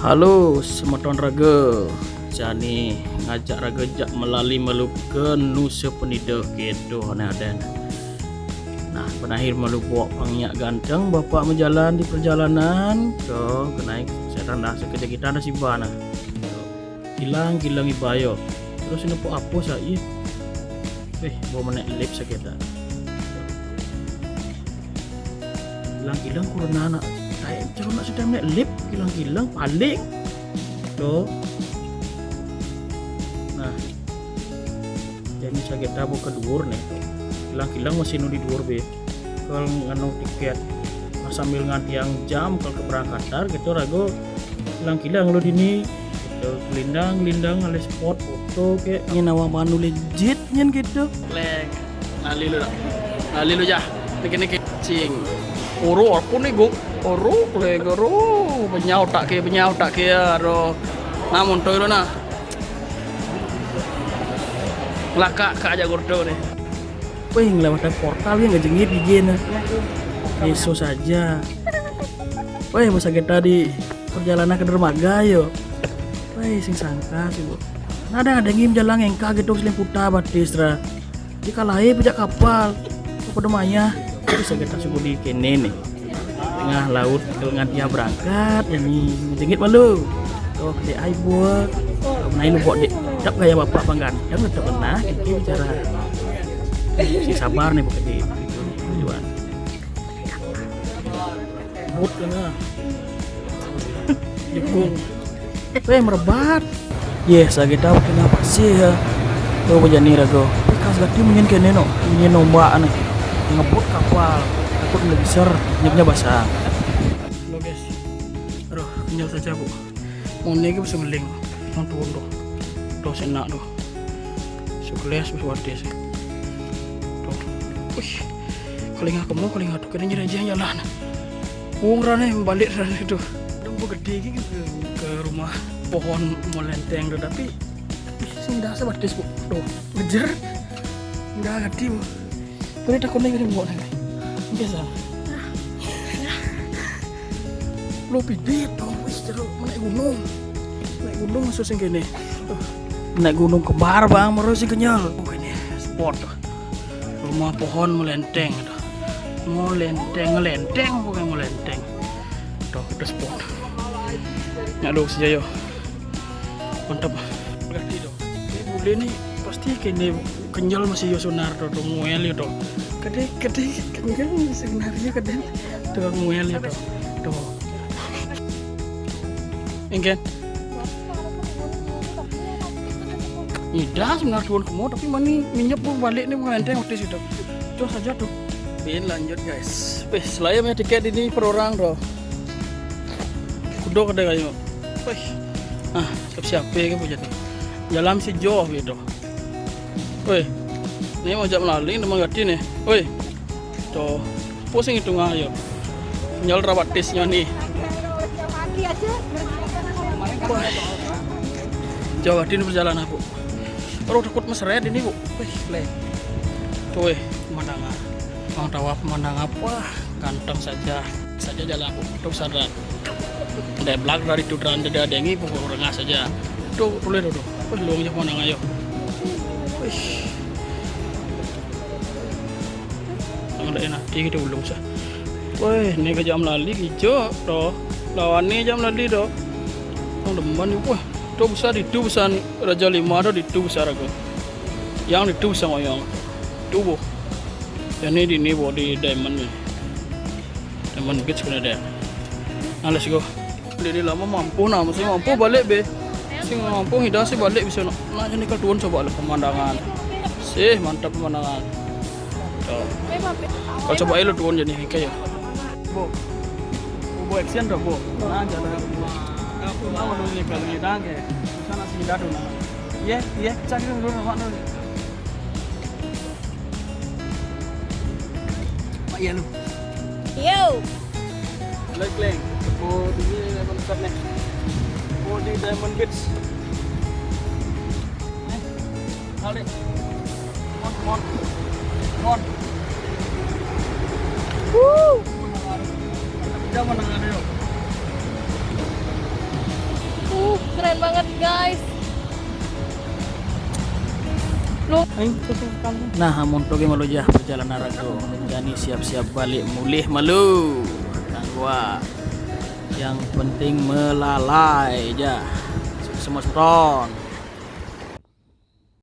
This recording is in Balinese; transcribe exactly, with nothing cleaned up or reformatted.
Halo semeton raga, jani ngajak raga jak melali malu ka Nusa Penida keto ane aden. Nah, penakhir malu bok pang nyak ganteng bapak majalan di perjalanan, to kenai setan dah sekejap kita dah siba nah. Kilang-kilang ibayo. Terus nepuk apa sa iye? Eh, bawa menek lip sakit dah. Kilang-kilang kurang anak. Tae, cuma nak sudah menek lip, kilang-kilang paling. To. Nah. Jani sageta baka duur ne. Kilang-kilang masih nu di duur be. Kal nganu tiket. Nah, sambil ngantiang jam kal keberangkatan gitu rago kilang-kilang lu dini. Gitu, gelindang-gelindang alih spot foto ke. Ini nawa manu legit nyen gitu. Leng. Lali lu dah. Lali lu jah. Niki-niki cing. Oro apa ni, Guk? Oro, leng, oro. Benyau tak ke, benyau tak ke, aro. Namun toy lu nah. Ngelakak ka aja gordo ni. Weh, ngelewatan portal ya nggak jengit gigi na. Yesus saja. Weh, masa kita di perjalanan ke dermaga yo. Weh, sing sangka sih, Bu. Nah, ada ada ngim jalan engkah gitu, selim putar batis ra. Di kalai pejak kapal. Pada mayah. Bisa kita suku di kene nih. Tengah laut, lengan dia berangkat, yang ni jengit malu. Oh, dek ai buah. Menai lu buat dek. Dap gaya bapak panggan. Yang tetap kena, kita bicara. Si sabar nih bukan di tujuan. But kena. Jepung. Weh, merebat. Ye, sageta kena pasir ya. Tuh bejani rago. Kas gati mungkin kene no. Mungkin nombak ane. Ngebut kapal. Takut nggak bisa. Nyepnya basah. Halo guys. Aduh, kenyal saja, Bu. Mau ni ke bisa ngeling. Mau turun tuh. Tuh senak tuh. Segelas bisa watis. Tuh. Wih. Kalinga kemo, kalinga tuh kena nyerah aja jalan. Wong rane balik rane tuh. Dong gede gini ke, ke rumah pohon melenteng tuh, tapi sing dah sebatis, Bu. Tuh, ngejer. Nggak ngerti, Bu. Tapi takut lagi mau lagi. Biasa. Lo pide dong, wis jero menek gunung. Menek gunung masuk sing kene. Tuh. Menek gunung kembar, Bang, mero sing kenyal. Oh, ini spot. Rumah pohon melenteng. Melenteng, melenteng, bukan melenteng. Tuh, ada spot. Nyak dong sejaya. Mantap. Berarti dong. Ini bule ni pasti kene kenyal masih yo sonar tuh, tuh nguel yo tuh. Kede, kede kenyal masih sonar yo kede. Tuh nguel yo tuh. Tuh. Engken. Ida sebenarnya tuan kemo tapi mani minyak pun balik ni pengantin waktu situ. Tuh saja tuh. Bin lanjut guys. Weh, selain punya tiket ini per orang tuh. Kudo kada kayu. Weh. Ah, siap-siap ya kan jadi. Jalan si Jo gitu. Weh. Ni mau jak melali nama gati ni. Weh. Tuh. Pusing itu ngayo. Nyal rabatisnya ni. Wah. Jawa Timur perjalanan, Bu. Aduh, takut meseret ini, Bu. Wih, le. Tuh, weh, pemandangan. Bang tawa pemandangan apa? Ganteng saja. Saja jalan, Bu. Tuh sadar. Deblak dari tuteran dede dengi, Bu, rengah saja. Tuh, tulis tuh, tuh. Wih, luangnya pemandangan, ayo. Wih. Ada enak, tinggi tuh ulung sah. Weh, ni ke jam lali hijau tuh. Lawan ni jam lali tuh. Yang demen ni, wah, tuh besar di tu besar ni. Raja lima tuh di tu besar aku. Yang di tu besar yang. Tuh, Bu. Yang ni di ni, Bu, di diamond ni. Diamond Beach kena dia. Nah, let's go. Dede lama mampu nah, mesti mampu balik be. Sing mampu hidang sih balik bisa nak. Nak jadi kal tuan coba lah pemandangan. Sih mantap pemandangan. Tuh. Kal coba elo tuan jadi kayak. Bu. Bu action tuh, Bu. Nah, jalan. Apa lu ni kal ni dah ke? Sana sini dah tuh. Ye, ye, cari dulu nama tuh. Mak iya lu. Yo. Leng, leng. Oh, di sini Diamond Shop nih. Oh, di Diamond Beach. Nih, balik. Come on, come on. Come on. Woo. Kita mana ada yuk. Guys. Lu. Nah, amun tu gin malu jah perjalanan raga. Jani siap-siap balik mulih malu. Kanggo. Yang penting melalai ja. Sukses semua semeton.